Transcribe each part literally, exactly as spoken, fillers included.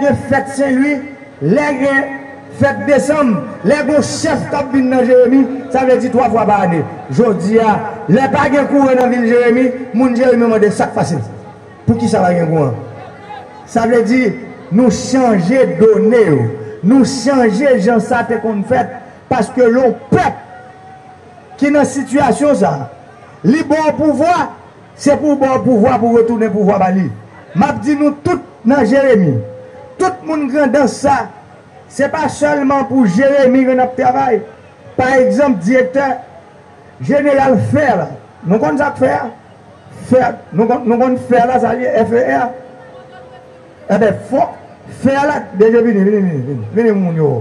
Gen fèt Sen Lwi, lè gen fèt desanm, lè gen yon chèf k ap vin nan Jeremi, sa vle di twa fwa pa ane. Jodi a, lè pa gen kouran nan vil Jeremi, moun Jeremi mande sa k pase. Poukisa pa gen kouran? Sa vle di nou chanje done yo. Nou chanje jan sa te konn fèt paske yon pèp ki nan sitiyasyon sa, li ba w pouvwa, se pou w ba w pouvwa pou w retounen pouvwa ba li. M ap di nou tout nan Jeremi, tout moun Grandans sa, se pa sèlman pou Jeremi ke n ap travay. Pa egzanp, direktè jeneral fè la, nou konn sa k fè a? Fè, nou konn, nou konn fè la, sa li ye, F E R. Enben, fon, fè la, deje vini, vini, vini, vini, vini, moun yo.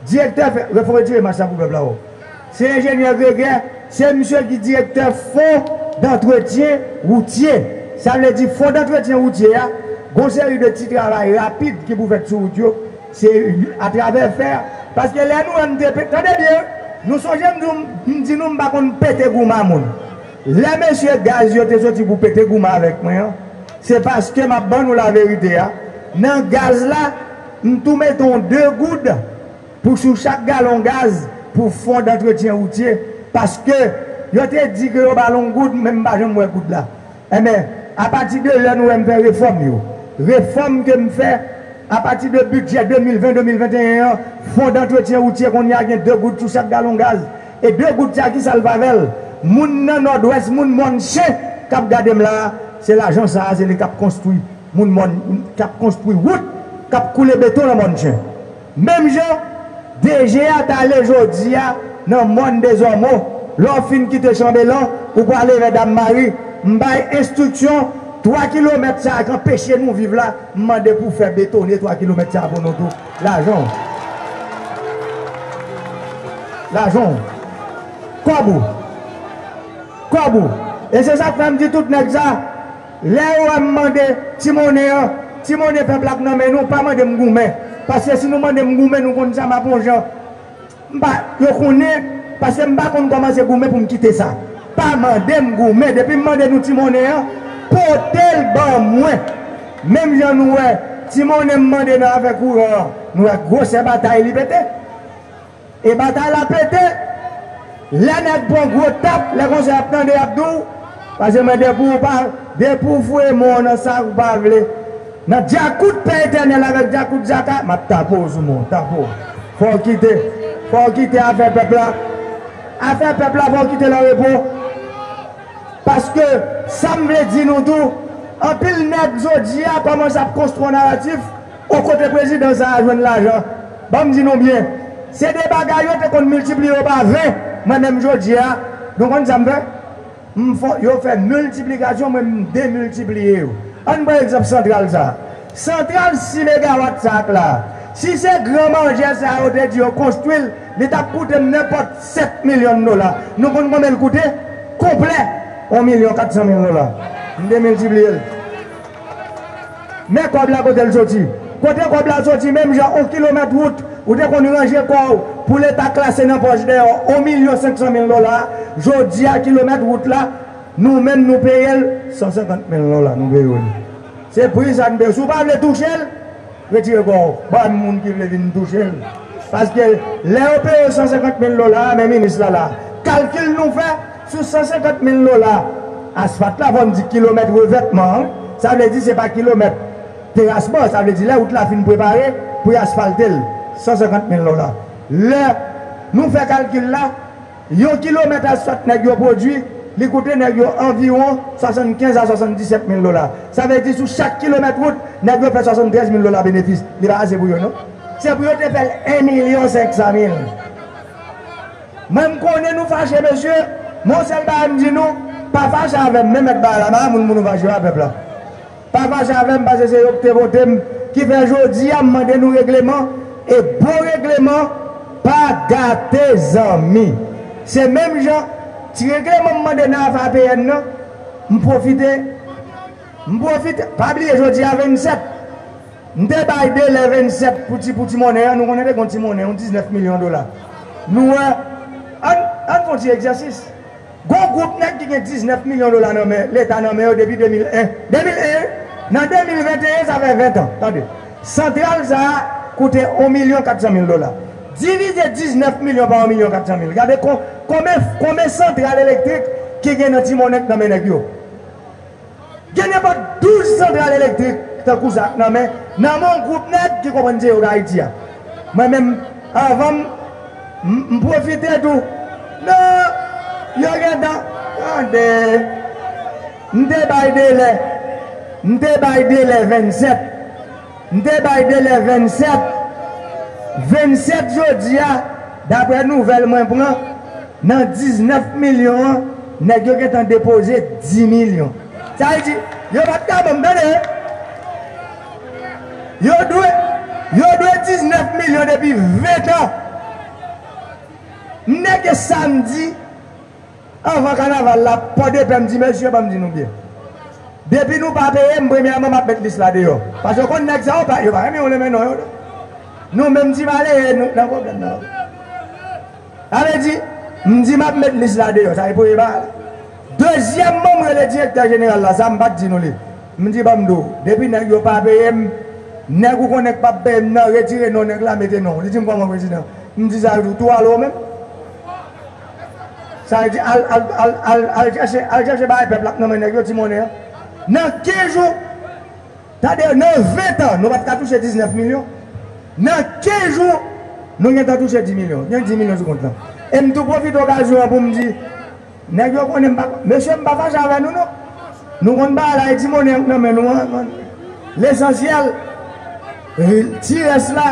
Direktè fè, fò retire mach la pou pèp la, o. Se enjenyè Gregè, se misye ki direktè fon dantretyen woutye. Sa vle di, fon dantretyen woutye a, gon seri de ti travay rapid ki pou fèt sou wout yo, se atravè fè a. Paske lè nou wè m te pe-, tande byen, nou sonje m di, m di nou m pa konn pete goumen a moun. Lè mesye gaz yo te soti pou pete goumen avèk mwen an, se paske m ap ban nou laverite a. Nan gaz la, m tou mete yon de goud pou sou chak galon gaz pou fon dantretyen woutye, paske yo te di ke yo ba l yon goud, men m pa janm wè goud la. Enben, apati de lè nou wè m fè refòm yo, refòm ke m fè apati de bidjè de mil ven, de mil venteyen an, fon dantretyen woutye kounye a gen de goud sou chak galon gaz. E de goud sa, kisa l va avè l? Moun nan Nòdwès, moun Mòn Chen k ap gade m la a, se lajan sa a, se li k ap konstwi moun Mòn, k ap konstwi wout, k ap koule beton nan Mòn Chen. Menm jan, D G a t ale jodi a nan mòn Dezòmo. Lè w fin kite Chanbelan, ou prale vè Dam Mari. M bay enstriksyon, twa kilomèt sa a k anpeche nou viv la, m mande pou fè betone twa kilomèt sa a pou nou tou. Lajan w. Lajan w. Kòb ou. Kòb ou. E se sa k fè m di tout nèg sa, lè yo wè m mande ti monnen an, ti monnen pèp la k nan men nou, pa mande m goumen. Paske si nou mande m goumen, nou konn sa m ap yon jan. M pa, yo konnen, paske m pa konn kòmanse goumen pou m kite sa. Pa mande m goumen. Depi m mande nou ti monnen an, pote l ban mwen. Menm jan nou wè, ti monnen m mande nan afè kouran an, nou wè gwosè batay li pete. E batay la pete. Lè nèg pran gwo tap, lè konsa y ap tande, y ap di w, paske mwen depi w pa, depi w foure men w nan sa k ou pa vle, nan djakout Pè Etènèl avèk djakout Zaka, m ap tape w sou men w, tape w. Fò w kite, fò w kite afè pèp la. Afè pèp la, fò w kite l an repo. Paske sa m vle di nou tou, anpil nèg jodi a kòmanse ap konstwi yon naratif o kote prezidan sa a jwenn lajan. Ban m di nou byen, se de bagay yo te konn miltipliye yo pa ven, mwen menm jodi a, nou konn sa m fè? M fè, yo fè miltiplikasyon, mwen m demiltipliye yo. Ann pran egzanp santral sa a. Santral sis megawat sa a k la a, si se gran manjè sa a yo te di yo konstwi l, li t ap koute m nenpòt sèt milyon dola. Nou konn konbyen l koute? Konplè, yon milyon kat san mil dola. M demiltipliye l. Men kòb la kote l soti. Kote kòb la soti, menm jan yon kilomèt wout, ou te konn ranje kò w pou Leta klase nan pòch dèyè w yon milyon senk san mil dola, jodi a kilomèt wout la, nou menm nou peye l san senkant mil dola, nou peye w li. Se pri sa n peye. Si w pa vle touche l, retire kò w. Ba moun ki vle vin touche l. Paske lè yo peye w san senkant mil dola, men minis la la. Kalkil nou fè sou san senkant mil dola asfalt la, fò n di kilomèt revètman an, sa vle di se pa kilomèt terasman, sa vle di lè wout la fin prepare pou y asfalte l, san senkant mil dola. Lè nou fè kalkil la, yon kilomèt asfalt nèg yo pwodui, li koute nèg yo anviwon swasannkenz a swasanndisèt mil dola. Sa vle di sou chak kilomèt wout, nèg yo fè swasanntrèz mil dola benefis. Li pa ase pou yo, non? Se pou yo te fè l en milyon senk san mil. Mwen, m konnen nou fache, mesye, men yon sèl bagay m di nou, pa fache avè m, men mèt bagay la, pa moun pou nou fache yo a pèp la. Pa fache avè m, paske se yo ki te vote m, ki fè jodi a m mande nou regleman, e bon regleman pa gate zanmi. Se menm jan, ti regleman m mande nan afè A P N nan, m pwofite, m pwofite, pa bliye jodi a vennsèt, m te bay delè vennsèt pou ti, pou ti monnen an, nou konnen te gon ti monnen, yon diznèf milyon dola. Nou wè, ann, ann fè yon ti egzèsis. Gon gwoup nèg ki gen diznèf milyon dola nan men, Leta nan men yo depi de mil en. De mil en, nan de mil venteyen, sa fè ven tan. Tande. Santral sa a koute yon milyon kat san mil dola. Divize diznèf milyon pa yon milyon kat san mil. Gade kon, konbyen, konbyen santral elektrik ki gen nan Ti Monnen k nan men nèg yo. Gen nenpòt douz santral elektrik tankou sa k nan men, nan men yon gwoup nèg ki konprann se yo k Ayiti a. Mwen menm, anvan m, m, m pwofite tou. Non, yo gentan, tande. M te bay delè, m te bay delè vennsèt. M te bay delè vennsèt. Vennsèt jodi a, daprè nouvèl mwen pran, nan diznèf milyon an, nèg yo gentan depoze dis milyon. Sa vle di, yo pa t ka ban m, tande. Yo dwe, yo dwe diznèf milyon depi ven tan. M nèg samdi, anvan kanaval la, Pòdepè, m di, mesye, ban m di nou byen. Depi nou pa peye m, premyèman, m ap met lis la deyò. Paske w konn nèg sa yo pa, yo pa renmen yon renmen non yo. Nou menm ti malere, nou nan pwoblèm nan. Sa vle di, m di m ap met lis la deyò, sa e premye bagay la. Dezyèmman, m rele direktè jeneral la, sa m pa t di nou li. M di, ban m di w, depi nèg yo pa peye m, nèg ou konnen k p ap peye m nan, retire non nèg la, mete non w. Li di m, kòman prezidan? M di sa tou, tou ale w menm. Sa vle di, al, al, al, al, al chèche, al chèche bagay pèp la k nan men nèg yo, Ti Monnen an. Nan kenz jou, tande, nan ven tan, nou pa t ka touche diznèf milyon. Nan kenz jou, nou gentan touche dis milyon. Gen dis milyon sou kont lan. E m tou pwofite okazyon an pou m di, nèg yo konnen m pa, mesye, m pa fache avè nou, non. Nou konn bagay la, e Ti Monnen k nan men nou an. Lesansyèl, ti rès la,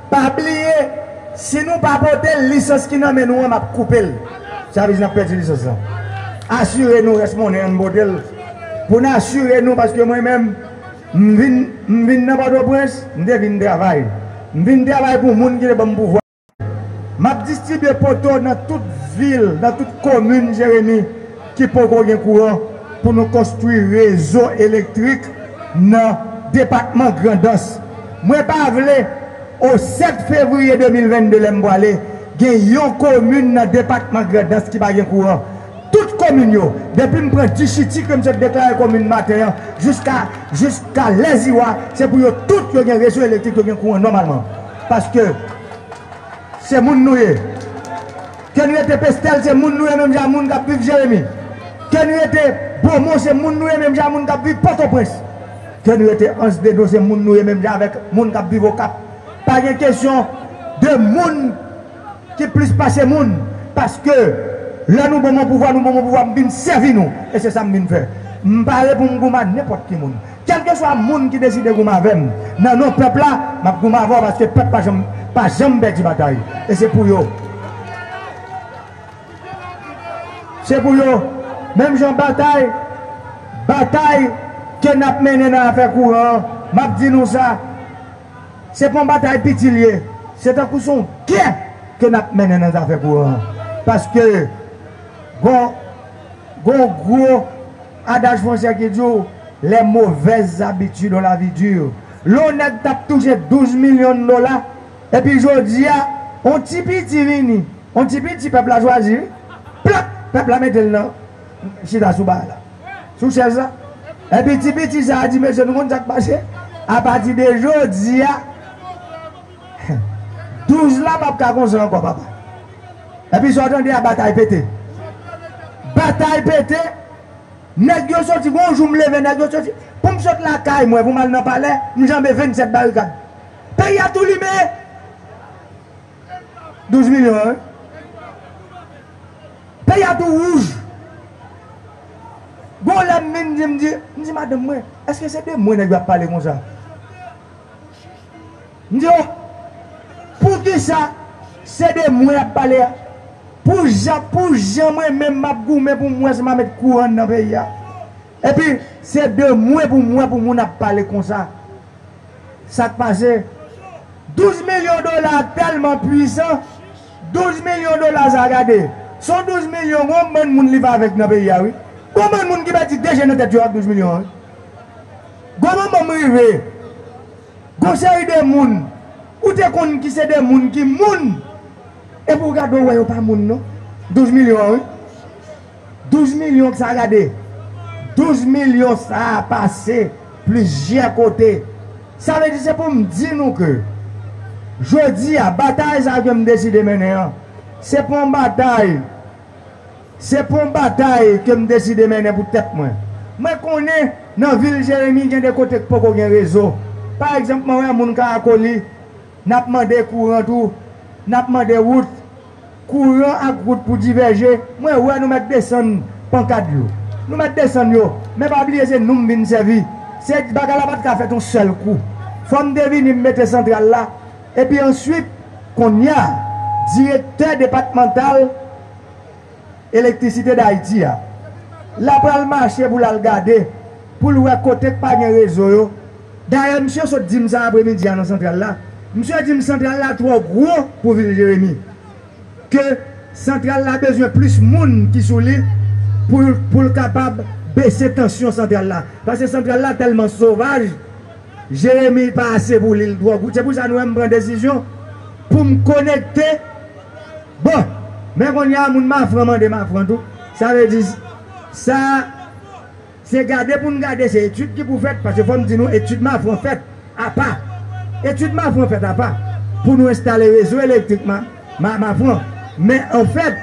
pa bliye, si nou pa pote l, lisans ki nan men nou an, m ap koupe l. Sa vle di n ap pèdi lisans lan. Asire nou rès monnen an, n pote l. Pou n asire nou, paske mwen menm, m vin, m vin nan Pòtoprens, m te vin travay. M vin travay pou moun ki te ban m pouvwa. M ap distribye poto nan tout vil, nan tout komin Jeremi ki poko gen kouran pou nou konstwi rezo elektrik nan depatman Grandans. Mwen pa vle, o sèt fevriye de mil vennde, lè m pwale, gen yon komin nan depatman Grandans ki pa gen kouran. Tout komin yo, depi m pran Dichiti ke m sot deklare komin maten an, jiska, jiska Lèziwa, se pou yo tout yo gen rezo elektrik, yo gen kouran nòmalman. Paske se moun nou ye. Ke n rete Pestèl, se moun nou ye menm jan moun k ap viv Jeremi. Ke n rete Bomon, se moun nou ye menm jan moun k ap viv Pòtoprens. Ke n rete Anse de Dos, se moun nou ye menm jan avèk moun k ap viv Okap. Pa gen kesyon de moun ki plis pase moun. Paske lè nou ban m yon pouvwa, nou ban m yon pouvwa, m vin sèvi nou. E se sa m vin fè. M pare pou m goumen ak nenpòt ki moun. Kèlkeswa moun ki deside goumen avè m, nan non pèp la, m ap goumen avè w paske pèp pa janm, pa janm pèdi batay. E se pou yo. Se pou yo. Menm jan batay, batay ke n ap mennen nan afè kouran an, m ap di nou sa, se pa yon batay piti l ye. Se tankou se yon gè ke n ap mennen nan zafè kouran an. Paske gon, gon gwo adaj fransè ki di w, les mauvaises habitudes ont la vie dure. Lè yon nèg t ap touche douz milyon dola, epi jodi a, yon ti piti vini, yon ti piti pèp la chwazi, wi. Plak! Pèp la mete l nan, chita sou bagay la, sou chèz la. Epi ti piti sa a di, mesye, nou konn sa k pase? Apati de jodi a, douz la p ap ka konsa ankò, papa. Epi sa w tande a, batay pete. Batay pete. Nèg yo soti, gon jou m leve, nèg yo soti. Pou m sot lakay mwen, pou m al nan palè, m janbe vennsèt barikad. Peyi a tou limen. Douz milyon an, wi. Peyi a tou wouj. Gon lè m vin di, m di, m di madanm mwen, èske se de mwen nèg yo ap pale konsa? M di, oh, poukisa se de mwen y ap pale a? Pou jan, pou jan mwen menm m ap goumen pou m wè si m a met kouran nan peyi a. Epi, se de mwen pou m wè pou moun ap pale konsa. Sa k pase? Douz milyon dola tèlman pwisan. Douz milyon dola sa, gade. Se yon douz milyon, gon bann moun li va avèk nan peyi a, wi. Gon bann moun ki pèdi de je nan tèt yo ak douz milyon an, wi. Gon moman m rive. Gon seri de moun, ou te konn ki se de moun ki moun, epi w gade w wè yo pa moun non. Douz milyon an, wi. Douz milyon sa, gade. Douz milyon sa a pase plizyè kote. Sa vle di se pou m di nou ke jodi a, batay sa ke m deside mennen an, se pa yon batay, se pa yon batay ke m deside mennen pou tèt mwen. Mwen konnen nan vil Jeremi gen de kote k poko gen rezo. Pa egzanp, mwen wè moun Karakoli, n ap mande kouran tou, n ap mande wout, kouran ak wout pou divèje, mwen wè nou mèt desann pankad yo. Nou mèt desann yo, men pa bliye se nou m vin sèvi. Se bagay la pa t ka fèt yon sèl kou. Fò m te vini m mete santral la, epi answit, konnya, direktè depatmantal elektrisite Dayiti a, l a pral mache pou l al gade, pou l wè kote k pa gen rezo yo. Dayè, misye sot di m sa apremidi a nan santral la. Misye di m santral la twò gwo pou vil Jeremi. Ke santral la bezwen plis moun ki sou li pou, pou l kapab bese tansyon santral la. Paske santral la tèlman sovaj, Jeremi pa ase pou li, l twò gwo. Se pou sa nou wè m pran desizyon pou m konekte. Bon, men kounye a moun Mafran mande Mafran tou. Sa vle di, sa, se gade pou n gade, se etid ki pou fèt, paske fò m di nou, etid Mafran fèt apa. Etid Mafran fèt apa pou nou enstale rezo elektrik Ma, Ma, Mafran. Men anfèt,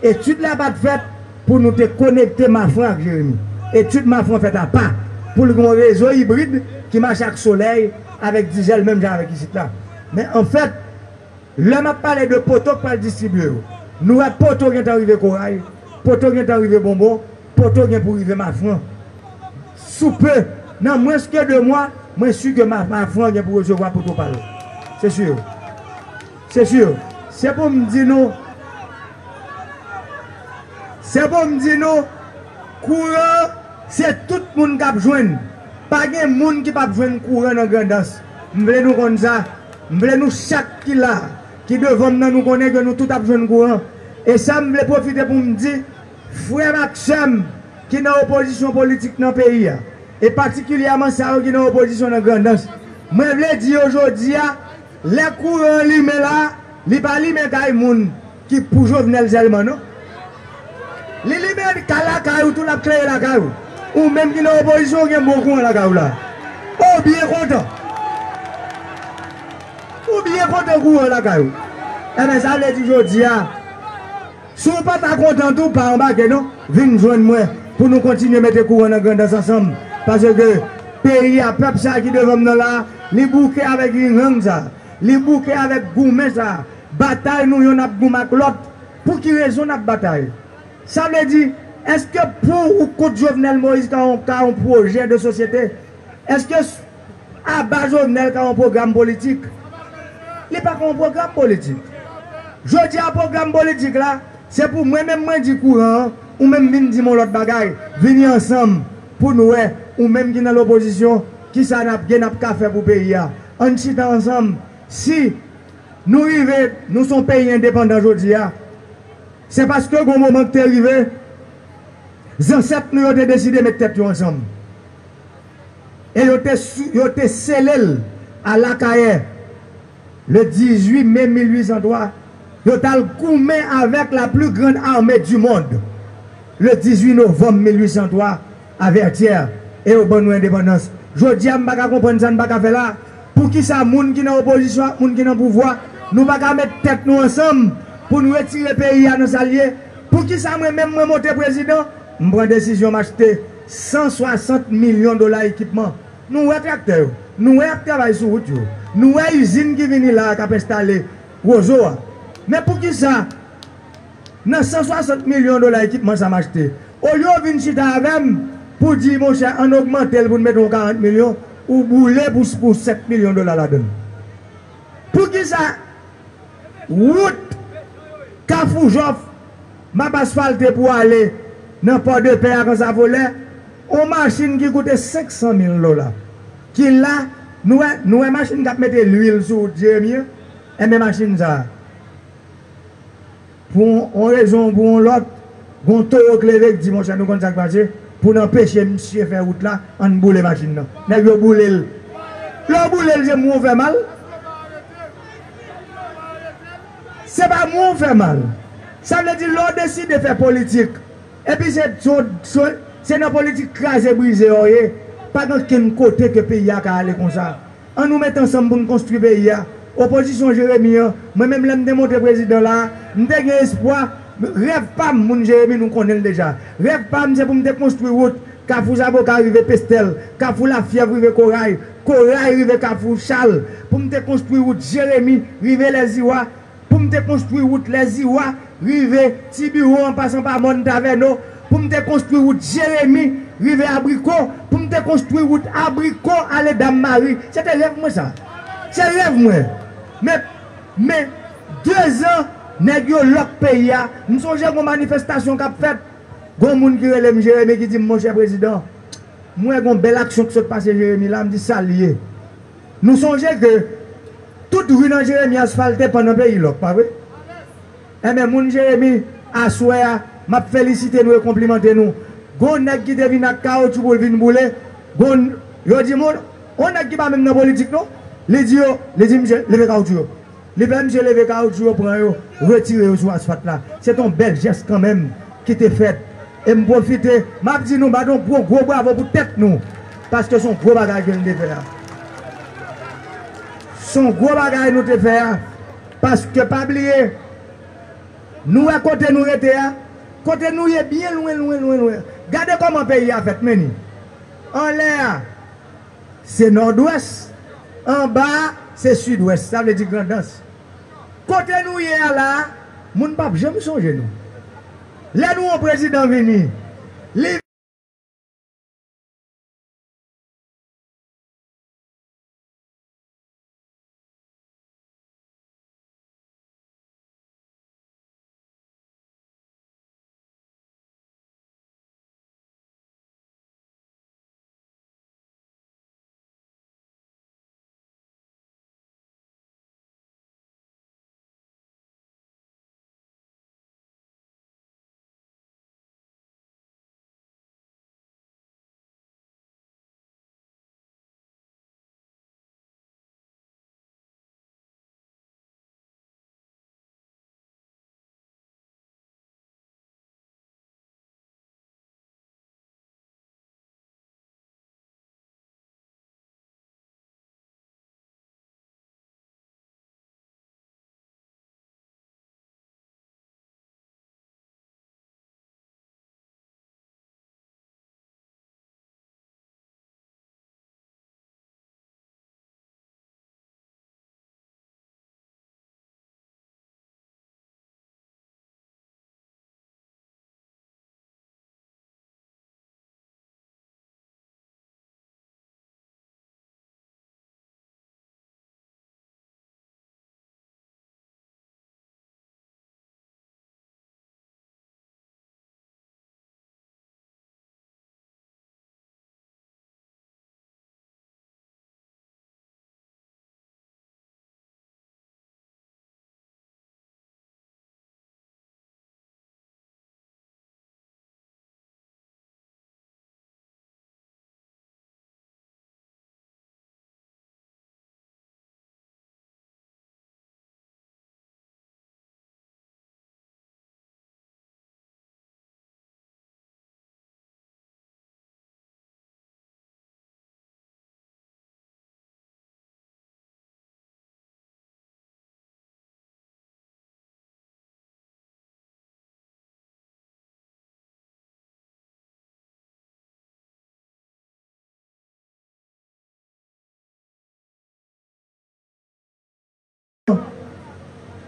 etid la pa t fèt pou nou te konekte Mafran ak Jeremi. Etid Mafran fèt apa pou l gen yon rezo ibrid ki mache ak solèy, avèk dizèl, menm jan avèk isit la. Men anfèt, lè m ap pale de poto k pral distribye yo, nou wè poto gentan rive Koray, poto gentan rive Bonbon, poto gen pou rive Mafran. Sou pe, nan mwens ke de mwa, mwen si ke Ma, Mafran gen pou resevwa poto pa l. Se si. Se si. Se pou m di nou, se pou m di nou, kouran, se tout moun k ap jwenn. Pa gen moun ki p ap jwenn kouran nan Grandans. M vle nou konn sa. M vle nou chak ki la, ki devan m nan, nou konnen ke nou tout ap jwenn kouran. E sa m vle pwofite pou m di, frè m ak sè m ki nan opozisyon politik nan peyi a, e patikilyèman sa yo ki nan opozisyon nan Grandans, mwen vle di yo jodi a, lè kouran an limen la, li pa limen kay moun ki pou Jovenel sèlman, non. Li limen ka lakay ou tou, l ap klere lakay ou. Ou menm ki nan opozisyon, ou gen bon kouran lakay ou la. Ou byen kontan. Ou byen kontan kouran lakay ou. Enben, sa vle di jodi a, si w pa ta kontan tou, pa anbake non. Vin jwenn mwen pou nou kontinye mete kouran nan Grandans ansanm. Paske peyi a, pèp sa ki devan m nan la, li bouke avèk rirang sa. Li bouke avèk goumen sa. Batay nou yonn ap goumen ak lòt. Pou ki rezon n ap batay? Sa vle di, èske pou ou kont Jovenel Moïse ka yon, ka yon pwojè de sosyete? Èske s, aba Jovenel ka yon pwogram politik? Li pa ka yon pwogram politik. Jodi a, pwogram politik la, se pou mwen menm mwen di kouran an, ou menm vin di m yon lòt bagay, vini ansanm pou n wè, ou menm ki nan lopozisyon, kisa n ap gen, n ap ka fè pou peyi a. Ann chita ansanm. Si nou rive, nou se yon peyi endepandan jodi a, se paske gon moman ki te rive, zansèt nou yo te deside met tèt yo ansanm. E yo te, yo te sele l a Lakayè, le dizuit mai mil uit san twa, yo t al goumen avèk la plus grande armée du monde, le dizuit novembre mil uit san twa, a Vètyè, e yo ban nou endepandans. Jodi a, m pa ka konprann sa n pa ka fè la. Poukisa moun ki nan opozisyon ak moun ki nan pouvwa, nou pa ka met tèt nou ansanm pou n retire peyi a nan sa l ye? Poukisa mwen menm mwen monte prezidan, m pran desizyon m achte san swasant milyon dola ekipman? Nou wè traktè yo, nou wè y ap travay sou wout yo, nou wè izin ki vini la a k ap enstale wozo a. Men poukisa nan san swasant milyon dola ekipman sa m achte, olye w vin chita avè m pou di, monchè, ann ogmante l pou n mete yon karant milyon, ou boule pou, pou senk milyon dola ladan l? Poukisa wout Kafou Jòf m ap asfalte pou ale nan Pòdepè ak Ansafolè, yon machin ki koute senk san mil dola, ki la, nou wè, nou wè machin k ap mete lwil sou wout Jeremi an? Enben, machin sa a, pou yon rezon ou pou yon lòt, gon towo k leve k di, monchè, nou konn sa k pase, pou n anpeche misye fè wout la, ann boule machin nan. Nèg yo boule l. Lè w boule l, se mwen w fè mal. Se pa mwen w fè mal. Sa vle di, lè w deside fè politik, epi se, se, se, se nan politik kraze brize w ye, pa gen okenn kote ke peyi a ka ale konsa. Ann nou met ansanm pou n konstwi peyi a. Opozisyon Jeremi an, mwen menm lè m te monte prezidan la, m te gen espwa, rèv pa m, moun Jeremi nou konnen l deja. Rèv pa m se pou m te konstwi wout Kafou Zaboka rive Pestèl, Kafou Lafyèv rive Koray, Koray rive Kafou Chal, pou m te konstwi wout Jeremi rive Lèziwa, pou m te konstwi wout Lèziwa rive Ti Biwo an pasan pa Mòn Tavèno, pou m te konstwi wout Jeremi rive Abriko, pou m te konstwi wout Abriko ale Dam Mari. Se te rèv mwen sa. Se rèv mwen. Men, men, dezan, nèg yo lòk peyi a. M sonje gon manifestasyon k ap fèt. Gon moun ki rele m Jeremi ki di m, monchè prezidan, m wè gon bèl aksyon k sot pase Jeremi la, m di sa l ye. Nou sonje ke tout ri nan Jeremi asfalte pandan peyi lòk, pa vre? Enben, moun Jeremi, aswè a, m ap felisite nou e konplimante nou. Gon nèg ki te vin ak kawotchou pou l vin boule, gon, yo di moun, on nèg ki pa menm nan politik non, li di yo, li di misye, leve kawotchou yo. Li fè misye leve kawotchou yo, pran yo, retire yo sou asfalt la. Se t on bèl jès kanmenm ki te fèt. E m pwofite, m ap di nou, bat on gwo, gwo bravo pou tèt nou. Paske se on gwo bagay ke nou te fè a. Se on gwo bagay nou te fè a. Paske pa bliye, nou wè kote nou rete a, kote nou ye byen lwen, lwen, lwen, lwen. Gade kòman peyi a fèt, men ni. Anlè a, se nòdwès, anba a, se sidwès, sa vle di Grandans. Kote nou ye a la a, moun p ap janm sonje nou. Lè nou wè yon prezidan vini, li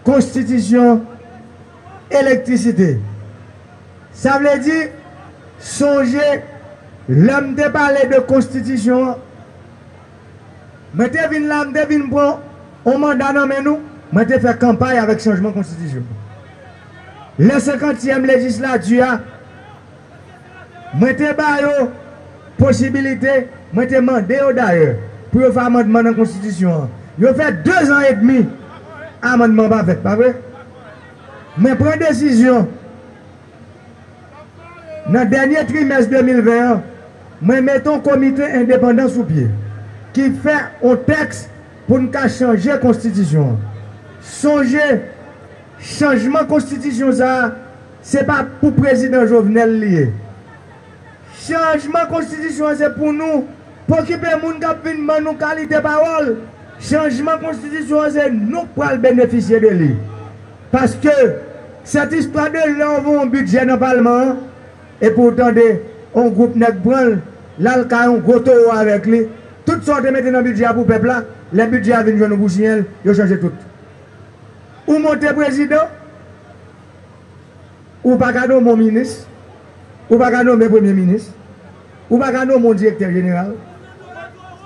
Konstitisyon, elektrisite. Sa vle di, sonje, lè m te pale de konstitisyon an, mwen te vin la, m te vin pran yon manda nan men nou, mwen te fè kanpay avèk chanjman konstitisyon. Lè senkantyèm lejislati a, mwen te ba yo posibilite, mwen te mande yo dayè, pou yo fè amandman nan konstitisyon an. Yo fè dezan edmi, amandman pa fèt, pa vre? Mwen pran desizyon, nan dènye trimès de mil ven an, mwen mete yon komite endepandan sou pye, ki fè yon tèks pou n ka chanje konstitisyon an. Sonje, chanjman konstitisyon sa a, se pa pou prezidan Jovenel li ye. Chanjman konstitisyon an se pou nou, Pokipe moun k ap vin ban nou kalite pawòl. Chanjman konstitisyon an, se nou k pral benefisye de li. Paske sèt istwa de lè w voye yon bidjè nan palman an, epi w tande yon gwoup nèg pran l, l al kay yon gwo towo avèk li, tout sa w te mete nan bidjè a pou pèp la, lè bidjè a vin jwenn ou pou siyen l, yo chanje tout. Ou monte prezidan, ou pa ka nonmen yon minis, ou pa ka nonmen premye minis, ou pa ka nonmen yon direktè jeneral.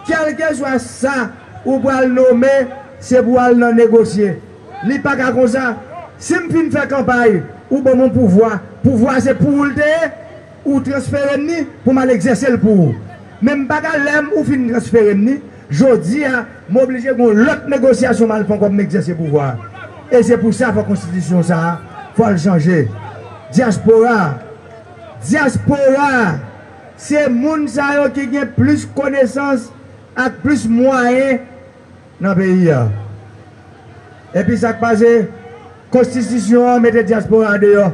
Kèlkeswa sa ou pral nonmen, se pou al nan negosye. Li pa ka konsa. Si m fin fè kanpay, ou ban m yon pouvwa, pouvwa a se pou ou l te ye, ou transfere m ni pou m al egzèse l pou ou. Men m pa ka, lè m, ou fin transfere m ni, jodi a, m oblije gen yon lòt negosyasyon m al fè ankò pou m egzèse pouvwa a. E se pou sa fò konstitisyon sa a, fò l chanje. Dyaspora, dyaspora, se moun sa yo ki gen plis konesans ak plis mwayen nan peyi a. Epi sa k pase, konstitisyon an mete dyaspora a deyò.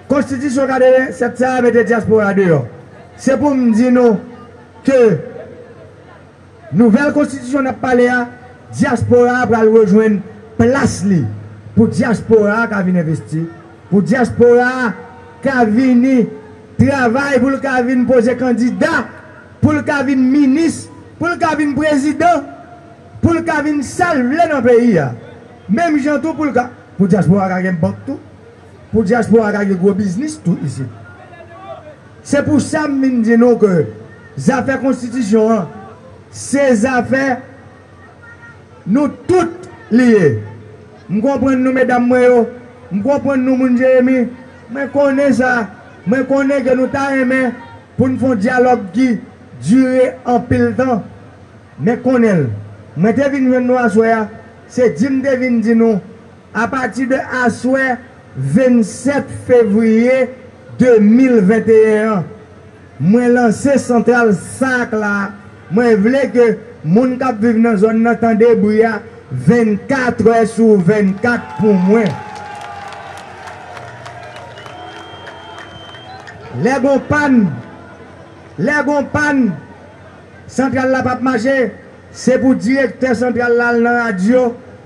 Konstitisyon katrevennsèt sa a mete dyaspora a deyò. Se pou m di nou ke nouvèl konstitisyon n ap pale a, dyaspora a pral rejwenn plas li, pou dyaspora a ka vin envesti, pou dyaspora a ka vini travay, pou l ka vin poze kandida, pou l ka vin minis, pou l ka vin prezidan, pou l ka vin sa l vle nan peyi a. Menm jan tou pou l ka, pou dyaspora a ka gen bank tou, pou dyaspora a ka gen gwo biznis tou isit. Se pou sa m vin di nou ke zafè konstitisyon an, se zafè nou tout li ye. M konprann nou, medam mwen yo. M konprann nou, moun Jeremi. Mwen konnen sa. Mwen konnen ke nou ta renmen pou n fè yon dyalòg ki dire anpil tan. Men konnen l. Mwen te vin jwenn nou aswè a, se di m te vin di nou, apati de aswè, vennsèt fevriye de mil venteyen an, mwen lanse santral SAC la. Mwen vle ke moun k ap viv nan zòn nan tande bri a vennkat è sou vennkat pou mwen. Lè gon pàn, lè gon pàn, santral la p ap mache. Se pou direktè santral la al nan radyo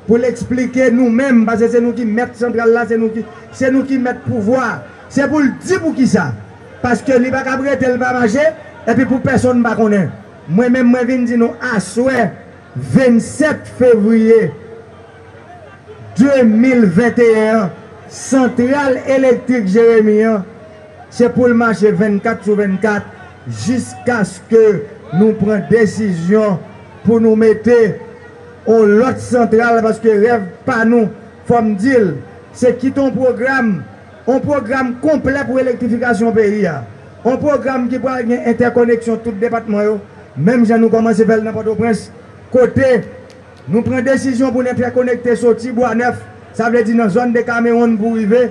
pou l eksplike nou menm, paske se nou ki mèt santral la, se nou ki, se nou ki mèt pouvwa a. Se pou l di poukisa. Paske li pa ka ap rete l pa mache, epi pou pèsonn pa konnen. Mwen menm, mwen vin di nou aswè, vennsèt fevriye de mil venteyen an, santral elektrik Jeremi an, se pou l mache vennkat sou vennkat jiskaske nou pran desizyon pou nou mete yon lòt santral, paske rèv pa nou, fò m di l, se kite yon pwogram, yon pwogram konplè pou elektrifikasyon peyi a, yon pwogram ki pral gen entèkoneksyon tout depatman yo, menm jan nou kòmanse fè l nan Pòtoprens, kote nou pran desizyon pou n entèkonekte soti Bwa Nèf, sa vle di nan zòn de Kamewonn pou rive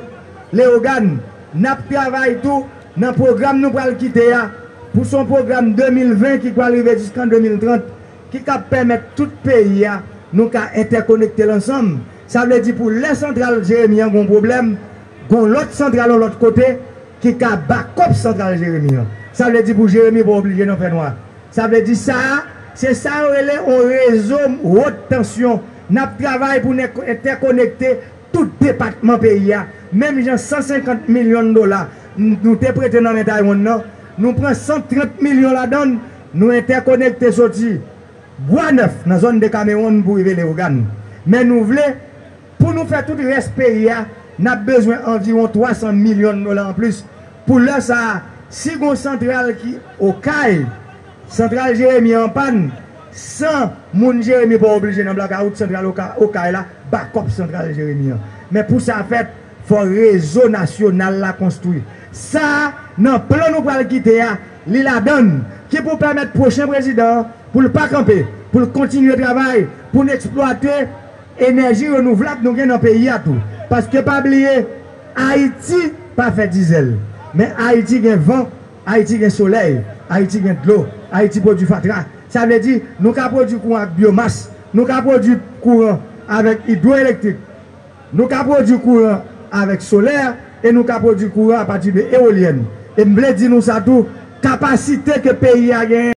Leyogàn. N ap travay tou nan pwogram nou pral kite a, pou se yon pwogram de mil ven ki pral rive jiskan de mil trant, ki kab pèmèt tout peyi a, nou ka entèkonekte l ansanm. Sa vle di pou lè santral Jeremi an gon pwoblèm, gon lòt santral yon lòt kote ki ka bakòp santral Jeremi an. Sa vle di pou Jeremi pa oblije nan fènwa. Sa vle di sa a, se sa yo rele yon rezo wot tansyon. N ap travay pou n entèkonekte tout depatman peyi a. Menm jan san senkant milyon dola n-, nou te prete nan men Taiwan nan, nou pran san trant milyon ladan l, nou entèkonekte soti Bwa Nèf nan zòn de Kamewonn pou rive Leyogàn. Men nou vle, pou nou fè tout rès peyi a, n ap bezwen anviwon twa san milyon dola anplis. Pou lè sa a, si gon santral ki Okay, santral Jeremi an pàn, san moun Jeremi pa oblije nan blakawout, santral Oka-, Okay la bakòp santral Jeremi an. Men pou sa fèt, fò rezo nasyonal la konstwi. Sa a, nan plan nou pral kite a, li ladan l, ki pou pèmèt pwochen prezidan an, pou l pa kanpe, pou l kontinye travay, pou n eksplwate enèji renouvlab nou gen nan peyi a tou. Paske pa bliye, Ayiti pa fè dizèl. Men Ayiti gen van, Ayiti gen solèy, Ayiti gen dlo, Ayiti pwodui fatra. Sa vle di, nou ka pwodui kouran ak byomas, nou ka pwodui kouran avèk idwoelektrik, nou ka pwodui kouran avèk solè, e nou ka pwodui kouran apati de ewolyèn. E m vle di nou sa tou, Kapasite ke peyi a genyen.